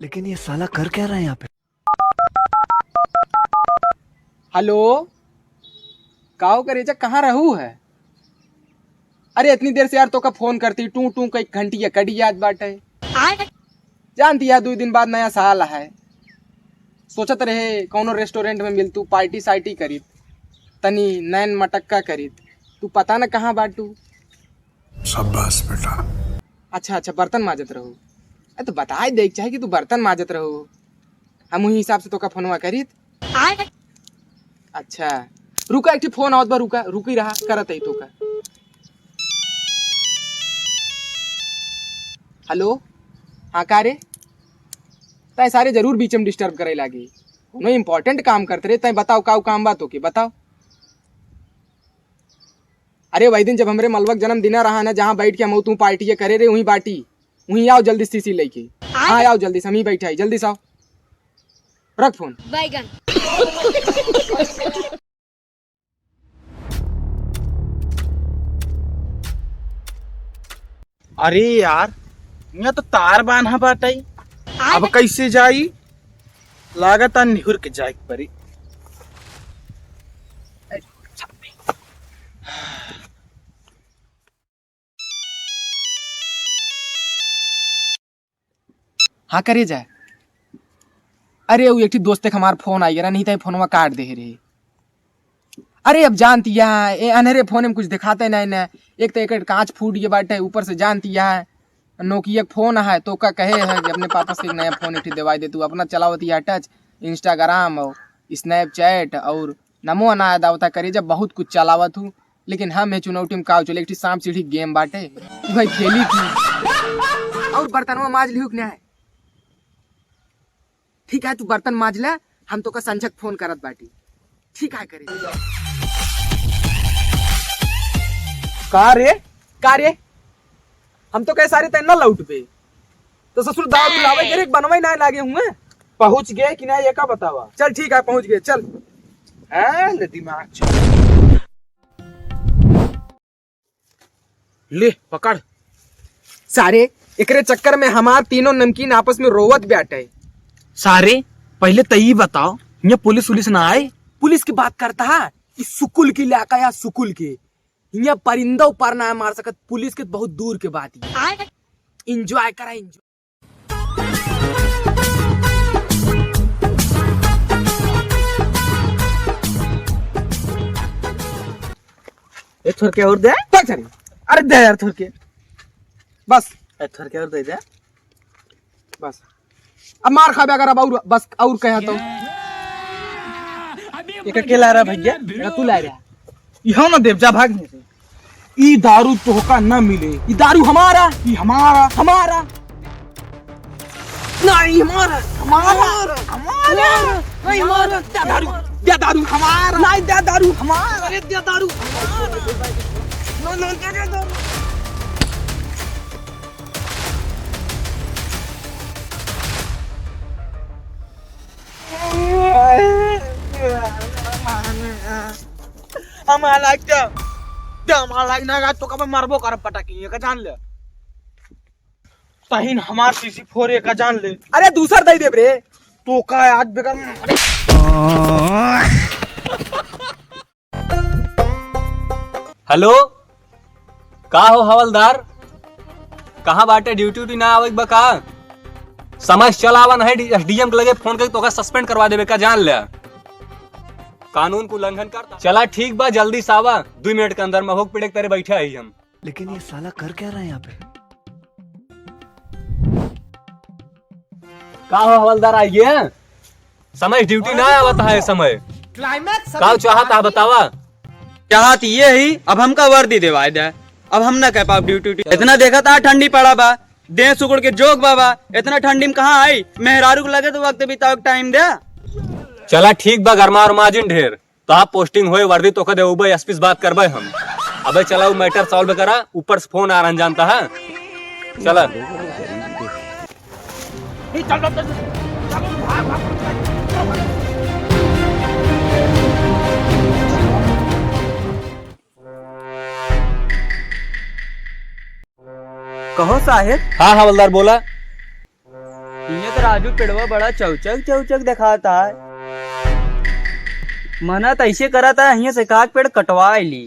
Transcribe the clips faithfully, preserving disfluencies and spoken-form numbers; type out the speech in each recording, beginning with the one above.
लेकिन ये साला कर क्या रहा है यहाँ पे? हेलो, का हो करेजा, कहाँ रहू है? अरे, इतनी देर से यार तोका फोन करती, टू टू कई घंटिया कटी जात बाटे। जानती है, दुइ दिन बाद नया साल है, सोचत रहे कौनो रेस्टोरेंट में मिलतू, पार्टी सार्टी करीत, तनी नैन मटक्का करीत, तू पता न कहाँ बाटू। शाबाश बेटा। अच्छा, अच्छा, बर्तन माजत रहू। अरे, तो बताए देख चाहे कि तू बर्तन माजत रहू, हम उही हिसाब से तोका फोनवा करीत। अच्छा, रुका, एक ठे फोन आवत बा, रुका, रुकी रहा, करत ही तोका। हेलो, हाँ, का रे? तै सारे जरूर बीच में डिस्टर्ब करे लागे। कोनो इंपॉर्टेंट काम करत रे, तै बताओ, का काम बा तोके, बताओ। अरे, वही दिन जब हमरे मलबक जन्मदिना रहा ना, जहाँ बैठ के हम तू पार्टी करे रे, उही बाटी, उही आओ जल्दी सीसी लेके। हाँ, आओ जल्दी से, हम ही बैठे हैं, जल्दी से आओ। रख फोन। बैगन। अरे यार, यहाँ तो तार बान्हा बाटई। अब कैसे जाई? लागत आ निहुर के जाए के परी। हाँ करेजा। अरे, उ एक ठी दोस्त के हमार फोन आई रहा, नहीं तो फोनवा काट दे रहे। अरे, अब जानती है, ए अन्हरे फोन में कुछ दिखाते नहीं न। एक तो एक कांच फूट गया बाटे, ऊपर से जानती है, नोकिया के फोन है, तो का कहे है कि अपने पापा से एक नया फोन एक ठी दिवाई दे, तू अपना चलावत यह टच, Instagram और Snapchat और नमो अनाया दावता करेजा, बहुत कुछ चलावत हूँ, लेकिन हम है चुनौटी में काव चले, एक ठी सांप सीढ़ी गेम बाटे, वही खेली थी। और बर्तनवा माज लिहू कि नहीं? ठीक है, तू बर्तन माज ले, हम तोका संझक फोन करत बाटी। ठीक है, करे। का रे? का रे? हम तो कहे सारे तैं न लौटबे। तो ससुर दाव पिलावे के रे, बनवे ना लागे हुए। पहुँच गए कि ना, ये का बतावा? चल ठीक है, पहुँच गए, चल। हाँ, ले दिमाग चल। ले, पकड़। सारे, एकरे चक्कर में हमार तीनों नमकीन आपस में रोवत बाटे। सारे, पहले तो ई बताओ, यहाँ पुलिस उलिस ना आए? पुलिस की बात करता है? ई सुकुल की इलाका या सुकुल के। यहाँ परिंदा ऊपर ना मार सकत, पुलिस के बहुत दूर के बात है। Enjoy करा, enjoy। ए, थोर के और दे। तक चली। अरे दे यार, थोर के। बस। ए, थोर के और दे दे। बस। अब मार खाबे अगर अब और, बस और कहे तो। एक अकेला रहा भैया, एक तू ला रहा। इहो ना देव, जा भाग नहीं से। ई दारू तोहका ना मिले। ई दारू हमारा, ई हमारा, हमारा। नहीं, हमारा, हमारा, हमारा। नहीं, हमारा। दे दारू, दे दारू। हमारा। नहीं, दे दारू। हमारा। अरे, दे दारू। हमारा। नो, नो, दे, दे दारू। हमारा लाग दे। दे हमारा लाग ना, तो कब मारबो करब पटाकी, ये का जान ले। तहिन हमार सीसी फोर, ये का जान ले। अरे दूसर दे देब रे। तो का आज बेकार। हेलो, का हो हवलदार, कहाँ बाटे? ड्यूटी उटी ना आवे के बा का? समय से चला आवा, नहीं एसडीएम के लगे फोन करके तोका सस्पेंड करवा देबे का, जान ले। कानून के उल्लंघन करता। चला ठीक बा, जल्दी से आवा, दुइ मिनट के अंदर में होक पिड़े के तरे बैठे ही हम। लेकिन ये साला कर क्या रहा है यहाँ पे? का हो हवलदार, आइए। समय ड्यूटी ना आवत है समय। का चाहत है बतावा? चाहत ये ही, अब हमका वर्दी देवाए दे, अब हम ना कह पाब ड्यूटी उटी। इतना देखत आ ठंडी पड़ा बा, देह सुकुड़ के जोग बाबा, इतना ठंडी में कहाँ आई? मेहरारू के लगे तो वक्त बितावे के टाइम दे। चला ठीक बा, गरमा और माजिन ढेर। तो आप पोस्टिंग होए, वर्दी तोके देउबे, एसपी से बात करबे हम। अबे चला, उ मैटर सॉल्व करा, ऊपर से फोन आ रहन जानता है। चला। कहो साहेब। हाँ हवलदार, बोला। इहाँ त राजू, पेड़वा बड़ा चौचक चौचक देखाता है। मना त ऐसे करता है, हियां से काट पेड़ कटवा ली।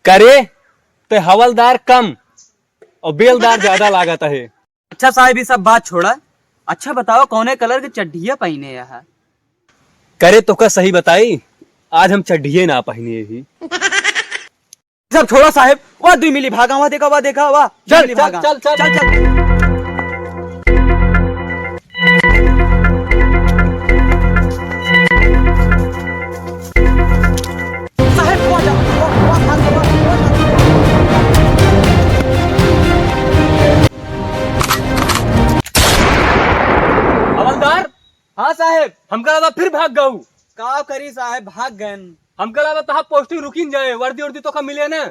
करे ते हवलदार कम और बेलदार ज्यादा लागत है। अच्छा साहब, ये सब बात छोड़ा। अच्छा बताओ, कौने कलर के चड्ढिया पहिने है? करे तोका सही बताई, आज हम चड्ढिये ना पहिने ही। सब छोड़ा साहब, वाह दुई मिली भागा, वाह देखा, वाह देखा, वाह दुई चल, मिली चल, भागा। चल, चल। चल, चल। साहब, वाह जा, वाह, वाह, भाग, वाह, वाह, वाह। हवलदार, हाँ साहेब। हमका लगा फिर भाग गऊ। का करी साहेब, भाग गएन। हमका लगा तहार पोस्टिंग रुकिन जाए, वर्दी उर्दी तोका मिले ना।